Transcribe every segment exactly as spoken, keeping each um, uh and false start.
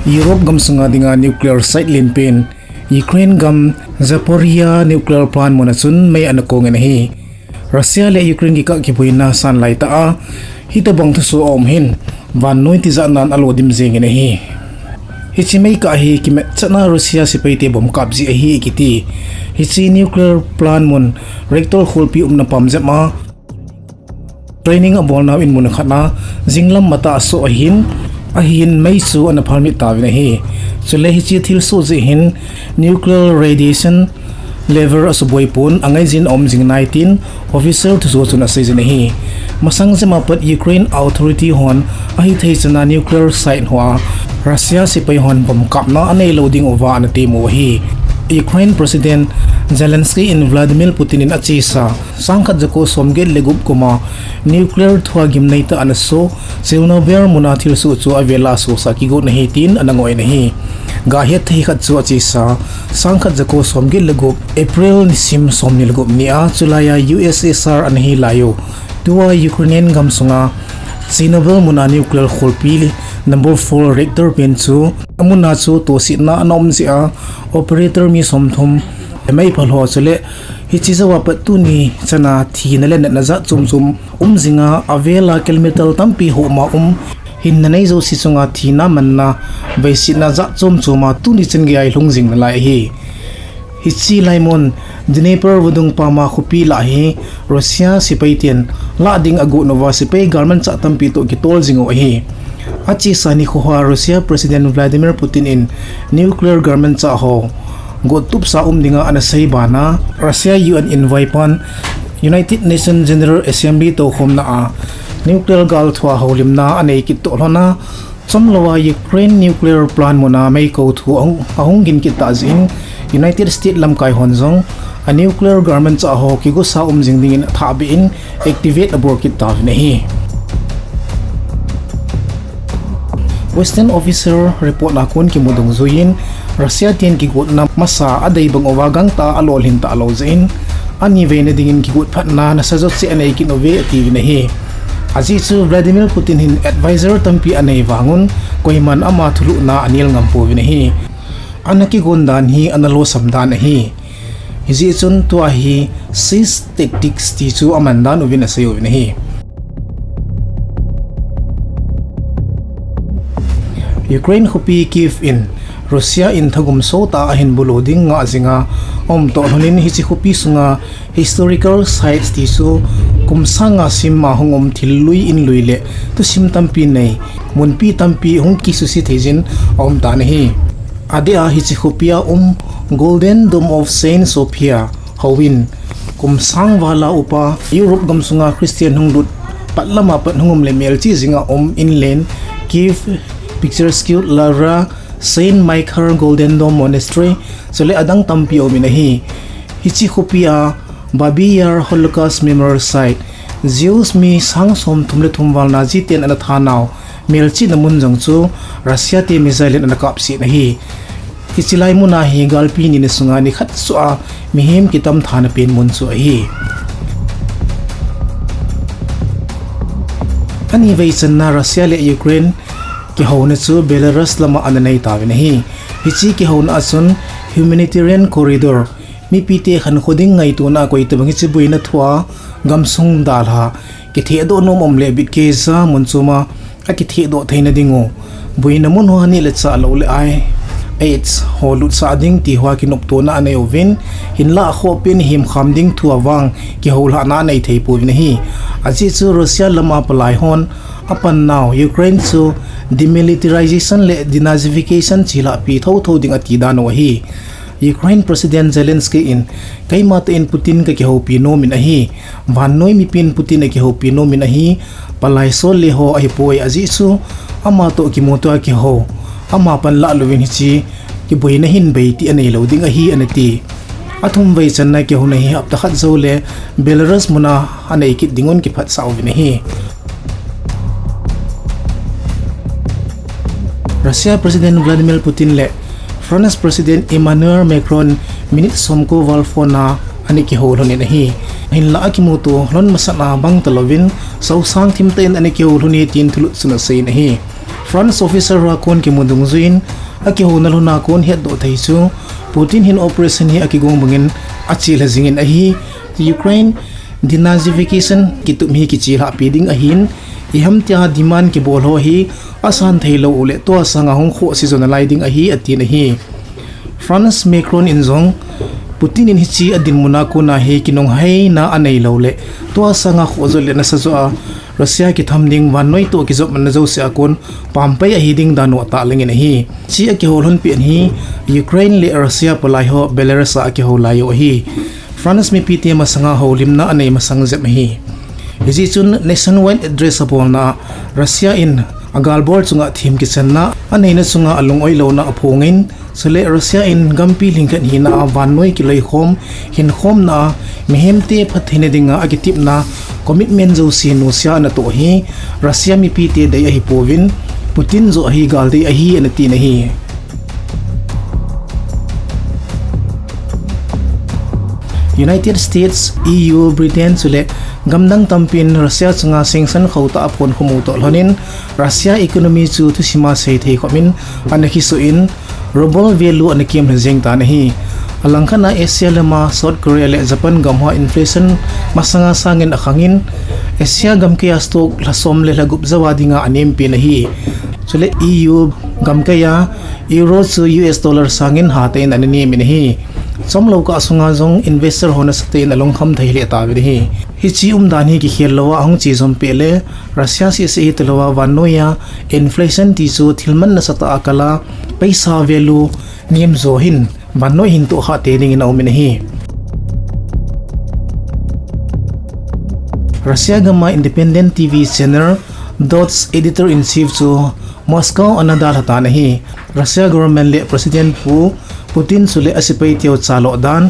Europe gamsunga dinga nuclear site lenpen Ukraine gam Zaporizhzhia nuclear plant muna chun mei ana kongin ahi. Russia le Ukraine kikah kiboina sanlai tah a hitobang thusoh aum hin vannoi tijatnan alo dim jengin ahi. Hiche meikah hi kimatchatna Russia sepaite bomb kap jeh ahi kiti. Hiche nuclear plant mun reactor kholpi umna pam jep a training abolnau in mun khat a jinglam matah asoh ahin, ahin mei chu ana phalmit tauvin ahi. Chule hiche thilsoh jeh hin nuclear radiation level asuboi pon angaijin aum jing nai tin official thusoh chun aseijin ahi. Masang jep a pat Ukraine authority hon ahithei chana nuclear site hoa Russia sepai hon bomb kapna aneilou dinguva ana temu ahi. Ukraine President Zelensky in Vladimir Putin in achesa sangkhat jako somget le gup kuma nuclear thua gimneitah ana soh Chernobyl muna thilsoh chu avela sohsa kigotna ahi tin ana ngoh in ahi. Gahet thei khat chu achesa sangkhat jako somget le gup April nisim somni le gup nia chulai a U S S R ana hilai u, tua Ukrainian gamsunga Chernobyl muna nuclear kholpi number four reactor pen chu amuna chu tosetna ana um jeh a operator mi somthum, meipha lho chule hiche jouva pat tuni chana thina le natna jat chom chom um jinga, avela kilometer tampi homa um hinna nei jouse chunga thina manna veisetna jat chom choma tuni chan geiya lhung jing nalai ahi. Hiche laimun Dnieper vadung pama khopi lah hi Russia sepaiten lah ding agot uva sepai galmanchah tampi toh kitol jing u ahi. Achesa nikho hoa Russia President Vladimir Putin in nuclear galmanchah ho gottupsa um dinga ana sei bana Russia U N envoy pan United Nations General Assembly toukhomna a nuclear gal thua houlimna anei kit toh lhona, chomlouva Ukraine nuclear plant muna meikou thu ahung, ahung gin kit tah jeh in United States lamkai hon jong a nuclear galmanchah ho kigosa um jing dingin athahbeh in activate abol kit tauvin ahi. Western official report a kon kimu dungjuiyin Russia ten kigotna masa adei bang uva gangtah a alolhin talou jeh in aniveina dingin kigot phatna nasajot cheh anei kit uve atiuvin ahi. Ajeh chu Vladimir Putin hin advisor tampi anei vangun koiman ama thulhuhna anel ngam pouvin ahi. Ana kigon dan hi ana losam dan ahi. Hijeh chun tua hi siege tactics ti chu aman dan uvin asei uvin ahi. Ukraine khopi Kyiv in Russia in thagum sotah a ahin bulu ding ngah jinga aum toh lhonin hiche khopi sunga historical sites ti chu kum sanga sim a hung um thil lui in lui le thusim tampi nei, munpi tampi hung kisuse theijin aum tan ahi. Adeh a hiche khopi a um Golden Dome of Saint Sophia houin kum sang vala upa Europe gamsunga Christian hung lut pat lama pat hung um le melchih jinga um inlen Kyiv, Picturesque Lavra, Saint Michael Golden Dome Monastery, chule adang tampi aumin ahi. Hiche khopi a Babi Yar Holocaust Memorial Site, Jews mi sang somthum le thum val Nazi ten ana thanau melchihna mun jong chu Russia te missile in ana kapset ahi. Hiche lai muna hi galpi nina sunga nikhat soh a mihem kitam thana pen mun chu ahi. Anivei channa Russia le Ukraine kihouna chu Belarus lama ana nei tauvin ahi. Hiche kihouna a chun humanitarian corridor, mipite khankho ding ngaitona a koitobang hiche boina thua gamsung dalha kithehdoh nom um le bitkeija mun choma akithehdoh theina dingu, boina mun hoa neh le chah lou le ai, AIDS ho lutsah ding ti hoa kinoptona anei uvin, hinlah akhohpen hemkham ding thua vang kihoulhahna anei thei pouvin ahi. Ajeh chu Russia lama palai hon apannau Ukraine chu demilitarization le denazification chelhahpi thouthou ding ati dan u ahi. Ukraine President Zelensky in, keima tah in Putin kakihoupi nomin ahi, vannoi mipin Putin akihoupi nomin ahi, palai sol le ho ahipoi ajeh chu, ama toh kimuto a kihou, ama pan lah louvin hiche kiboina hin beiti aneilou ding ahi anati. Athumvei channa kihouna hi hapta khat joule Belarus muna anei kit dingun kiphatsah uvin ahi. Russia President Vladimir Putin le France President Emmanuel Macron minute somko val phone a ana kihou lhonin ahi. Hinlah akimuto lhon masatna bang talouvin, sousang thimtah in ana kihou lhone tin thulut chun aseiyin ahi. France officer ho a kon kimu dungjuiyin, akihouna lhon a kon hetdoh thei chu, Putin hin operation hi akigong bangin achelha jingin ahi, Ukraine denazification kitup hi kichelhahpi ding ahin, iham tia demand kibol ho hi asan theilou uleh tua sanga hung khohse jo nalai ding ahi, atin ahi. France Macron in jong Putin in hiche adinmun a kona hi kinunghei na aneilou leh, tua sanga khoh jo leh nasa jo a Russia kitham ding vannoi toh kijopmatna jouse a kon pampai ahi ding dan u atahlang in ahi. Hiche akihou lhon pen hi Ukraine le Russia palai ho Belarus a akihou lai u ahi. France mipite masanga houlimna anei masang jep ahi. Hijeh chun nationwide address abolna a Russia in agalbol chunga them kichenna aneina chunga alung-oi louna aphongin, chule Russia in gampi lhingkhat hina a vannoi kiloikhom hinkhomna a mihemte phattheina dinga akitepna commitment jouse nusia anatoh hi Russia mipite dei ahipouvin, Putin joh hi galdei ahi anatin ahi. United States, E U, Britain chule gamdang tampin Russia chunga sanction khotah a phonkhum u toh lhonin, Russia economy chu thusima seithei khopin ana kisuh in, ruble value ana kemlha jeng tan ahi. Alangkhat a Asia lama South Korea le Japan gam hoa inflation masanga sangin akhangin, Asia gamkaiya stock lhasom le lhagup jouva dinga anempin ahi. Chule E U gamkaiya Euro chu U S dollar sangin hatah in ana nemin ahi. Chomlou kah sunga jong investor ho nasatah in alungkham thei lheh tauvin ahi. Hiche umdan hi kikhel louva ahung che jom peh le, Russia sehseh hitalouva vannoiya inflation ti chu thil man nasatah a kal a, paisa value nem jo hin vannoi hin tohkhah tei dingin aumin ahi. Russia gama independent T V channel Dot editor-in-chief chu Moscow ana dalha tan ahi. Russia government le President Pu Putin chule asepai teu chaloh dan,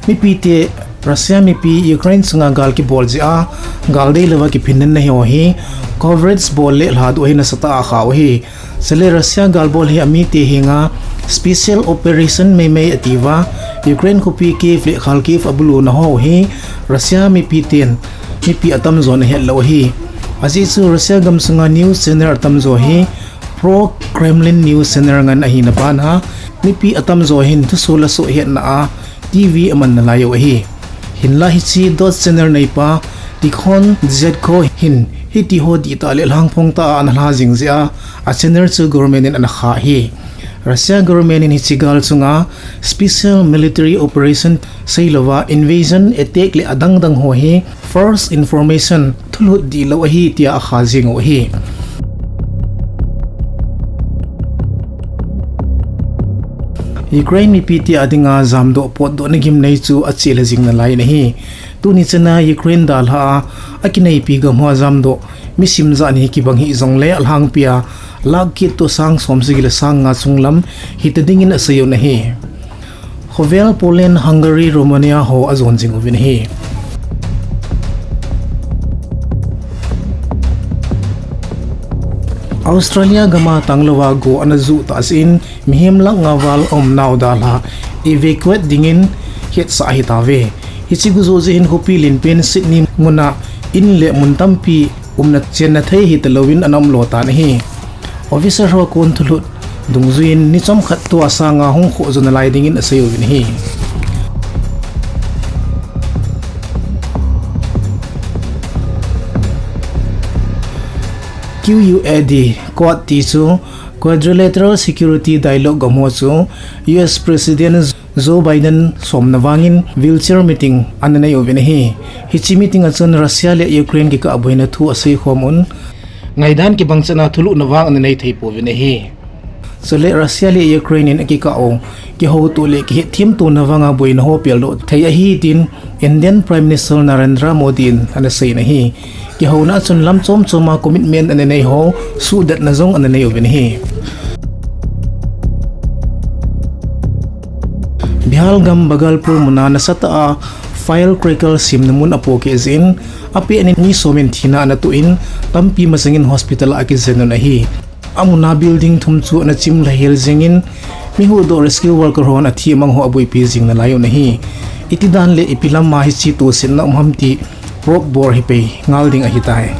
mipite, Russia mipi Ukraine chunga gal kibol jeh a galdei louva kiphinna nei ho hi coverage bol le lhadoh hi nasatah a akhau ahi. Chule Russia galbol hi amite henga special operation meimei atiuva, Ukraine khopi Kyiv le Kharkiv abuluna ho hi Russia mipiten mipi atamjon ahetlou ahi. Ajeh chu Russia gamsunga news channel atamjo hi pro-Kremlin news channel ngen ahina bana, mipi atamjo hin thusoh le soh hetna a T V aman nalai u ahi. Hinla hiche Dot channel neipa Tikhon Dzyadko hin hitiho dihtah le lhangphong tah a ana lha jing jeh a, achannel chu government in ana khah ahi. Russia government in hiche gal chunga special military operation seilouva invasion attack le adangdang ho hi false information, thulhut dihlou ahi tia akhah jing u ahi. Ukraine mipite adinga jamdoh potdohna gimnei chu achelha jing nalai in ahi. Tuni chana Ukraine dalha a akineipi gam hoa jamdoh mi simjat ni kibang hih jongle alhangpia lakh get toh sang somsagi le sang nga chunglam hita dingin aseiyu ahi. Khovel Poland, Hungary, Romania ho ajon jing uvin ahi. Australia gama tanglouva go ana juh tah jeh in mihem lakh nga val aumnau dalha evacuate dingin hetsah ahitauve. Hiche go juh jeh hin khopi lenpen Sydney muna in le mun tampi umna chenna thei hitalouvin ana umlo tan ahi. Officer ho a kon thulhut dungjuiyin ni chomkhat tua sanga hung khoh jo nalai dingin aseiyu ahi. Q U A D, Quad ti chu Quadrilateral Security Dialogue gam ho chu U S President Joe Biden somna vangin virtual meeting ana nei uvin ahi. Hiche meeting a chun Russia le Ukraine kikah boina thu aseikhom un, ngaidan kibang chana thulhuhna vang ana nei thei pouvin ahi. Chule Russia le Ukraine in akikah u kihoutoh le kihetthem tona vanga boina ho peldoh thei ahi tin Indian Prime Minister Narendra Modi in ana seiyin ahi. Kihouna a chun lam chom choma commitment ana nei ho suhdetna jong ana nei uvin ahi. Bihar gam Bhagalpur muna nasatah a firecracker semna mun apohkeh jeh in apet in mi som in thina ana toh in tampi masangin hospital a akijen un ahi. Amuna building thum chu ana chimlha hel jengin mi huhdoh rescue worker hon athi amang ho aboipi jing nalai un ahi. Iti dan le ipi lama hiche tohsetna um ham ti probe bol hi pei ngal ding ahitai.